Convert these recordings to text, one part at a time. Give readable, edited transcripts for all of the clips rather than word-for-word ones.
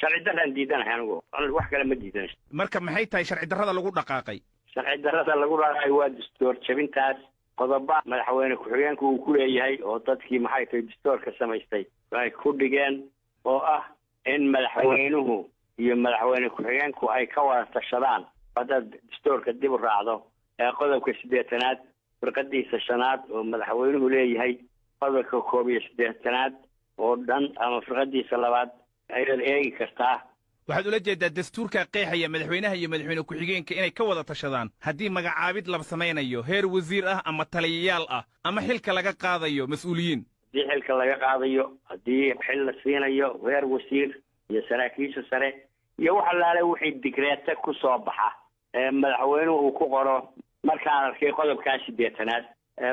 Sharci darraan diidanahay anigu, wax kale ma diidan. Marka maxay tahay sharci darrada lagu dhaqaaqay? Sharci darrada lagu dhaqaaqay waa dastuur jabintaas qodoba madaxweyne ku-xigeenku uu ku leeyahay oo dadkii, maxay tahay, dastuurka samaystay ay ku dhigeen, oo ah in madaxweynuhu iyo madaxweyne ku-xigeenku ay ka wada tashadaan. Haddaad dastuurka dib u raacdo ee qodobka 80aad firqadiisa shanaad oo madaxweynuhu leeyahay, qodobka 81aad oo dhan ama firqadiisa labaad ayaad eegi kartaa. Waxaad ula jeedaa dastuurkaa qeexaya madaxweynaha iyo madaxweyne ku-xigeenka inay ka wada tashadaan haddii magacaabid la samaynayo heer wasiir ah ama taliyayaal ah ama xilka laga qaadayo mas-uuliyiin. Haddii xilka laga qaadayo, haddii xil la siinayo heer wasiir iyo saraakiisha sare iyo wax allaale wixii digreete ku soo baxa ee madaxweynuhu uu ku qoro. Markaan arkay qodobkaa 80aad,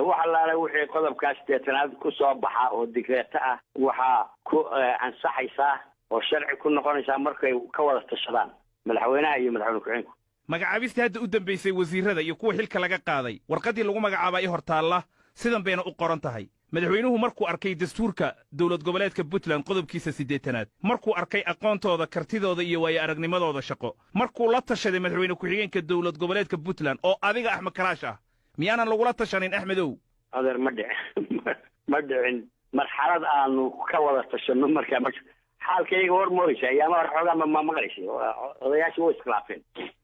wax allaale wixii qodobkaa 80aad ku soo baxa oo digreete ah waxaa ku ansaxaysaa oo sharci ku noqonaysaa markay ka wada tashadaan madaxweynaha iyo madaxweyne ku-xigeenku. Magacaabistii hadda u dambaysay wasiirrada iyo kuwa xilka laga qaaday, warqaddii lagu magacaabaa i hortaalla, sidan bayna u qoran tahay: madaxweynuhu markuu arkay dastuurka dowlad goboleedka Puntland qodobkiisa 80aad, markuu arkay aqoontooda, kartidooda iyo waayo aragnimadooda shaqo, markuu la tashaday madaxweyne ku-xigeenka dowlad goboleedka Puntland oo adiga Axmed Karaash ah. Miyaanan lagula tashanin, Axmedow? Adeer, ma dhicin, ma dhicin marxalad aanu ka wada tashanno. Markaa ma xaalkayga war moodaysa ayaama hore xoogaa ma maqlaysay odayaashii way iskhilaafeen.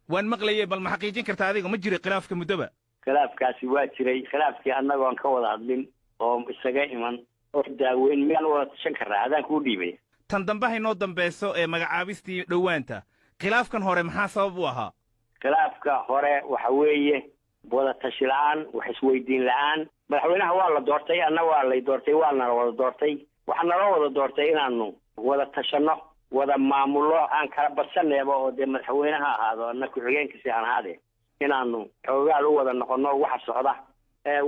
Waan maqlayay. Bal ma xaqiijin kartaa adiga, ma jiray khilaafka muddoba? Khilaafkaasi waa jiray. Khilaafkii annagoon ka wada hadlin oo isaga iman oo daaweyn, miyaan wada tashan karraa? Adaan kuu dhiibay. Tan dambe haynoo dambayso ee magacaabistii dhowaanta. Khilaafkan hore maxaa sabab u ahaa? Khilaafka hore waxa weeye wada tashi la-aan, wax isweydiin la-aan. Madaxweynaha waa la doortay, anna waa lay doortay, waa nala wada doortay. Waxaa naloo wada doortay inaanu wada tashanno, wada maamullo, aan kala badsaneeba oo dee madaxweyne ha ahaado, anna ku-xigeenkiisi aan ahaade, inaanu xoogaal u wada noqonno waxa socda.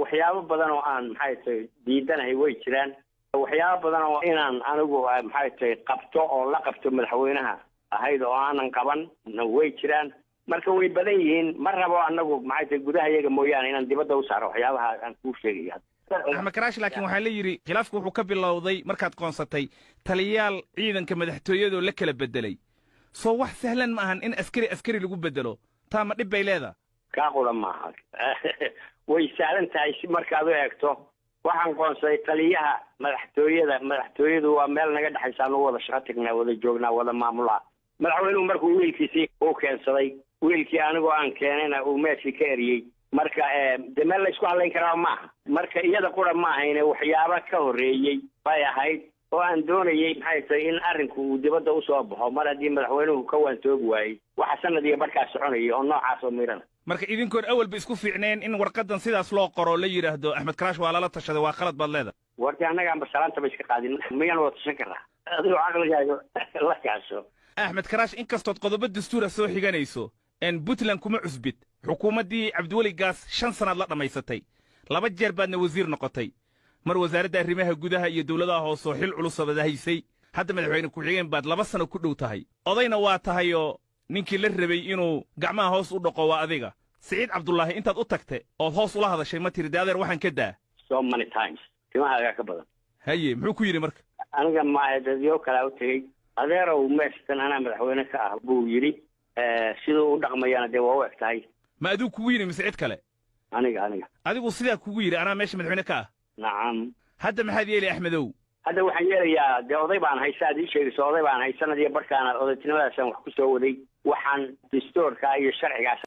Waxyaabo badan oo aan, maxay tahay, diidanahay way jiraan. Waxyaabo badan oo inaan anigu, maxay tahay, qabto oo la qabto madaxweynaha ahayd oo aanan qaban na way jiraan. Marka way badan yihiin. Ma rabo anagu, maxay tahay, gudaha iyaga mooyaane inaan dibadda u saaro waxyaabaha aan kuu sheegayo. Axmed Karaash, laakiin waxaa la yidhi khilaafku wuxuu ka bilowday markaad qoonsatay taliyayaal ciidanka madaxtooyadoo la kala beddelay. Soo wax sahlan ma ahan in askari askari lagu beddelo? Taa ma dhib bay leedaha? Kaa qura maaha, way sahlan tahay si markaad u eegto. Waxaan qoonsaday taliyaha madaxtooyada. Madaxtooyadu waa meel naga dhexaysa, anu wada shaqo tagnaa, wada joognaa, wada maamulaa. Madaxweynuhu markuu wiilkiisii uu keensaday, wiilkii anigoo aan keenayna uu meeshii ka eriyey. Marka de meel laysku hadlayn karaa maaha. Marka iyada qura ma ahayne, waxyaaba ka horreeyey bay ahayd oo aan doonayey, maxay tahay, in arrinku uu dibadda usoo baxo mar haddii madaxweynuhu ka waantoogi waayey waxa sanad iyo barkaa soconayay oo noocaas oo miirana. Marka idinkoon awalba isku fiicneen in warqaddan sidaas loo qoro, la yidhaahdo Axmed Karaash waa lala tashaday, waa khalad baad leedahay. Warti annagaan basalaantaba iska qaadin, miyaan wada tashan karaa? Adigoo caqligaaga la kaasho. Axmed Karaash, inkastood qodobo dastuura soo xiganayso, Puntland kuma cusbid. Xukuumaddii Cabdiweli Gaas 5 sannaad la dhammaysatay, laba jeer baadna wasiir noqotay, mar wasaaradda arrimaha gudaha iyo dowladaha hoosoo xil culusabad haysay. Hadda madaxweyne ku-xigeen baad 2 sano ku dhow tahay, odayna waa tahayoo ninkii la rabay inuu gacmaha hoos u dhaqo waa adiga. Siciid Cabdulaahi intaad u tagte ood hoos ula hadashay, ma tiri de adeer waxaan ka daa? So many times, timahaagaa ka badan. Haye, muxuu ku yidhi marka? Aniga maahe, dadyo kalaa u tegey. "Adeerow, meeshatan anaa madaxweyne ka ah," buu yidhi. Siduu u dhaqmayana dee waa u eg tahay. Ma aduu kugu yidhi mise cid kale? Aniga, aniga. Adigu sidaa kugu yidhi, anaa meesha madaxweyne ka ah? Nacam. Hadda maxaad yeeli, Axmedow? Hadda waxaan yeelayaa, dee oday baan hay, sa aad ii sheegayso, oday baan hay, sanad iyo barkaana odaytinimadaasaan wax ku soo waday. Waxaan dastuurka iyo sharcigaas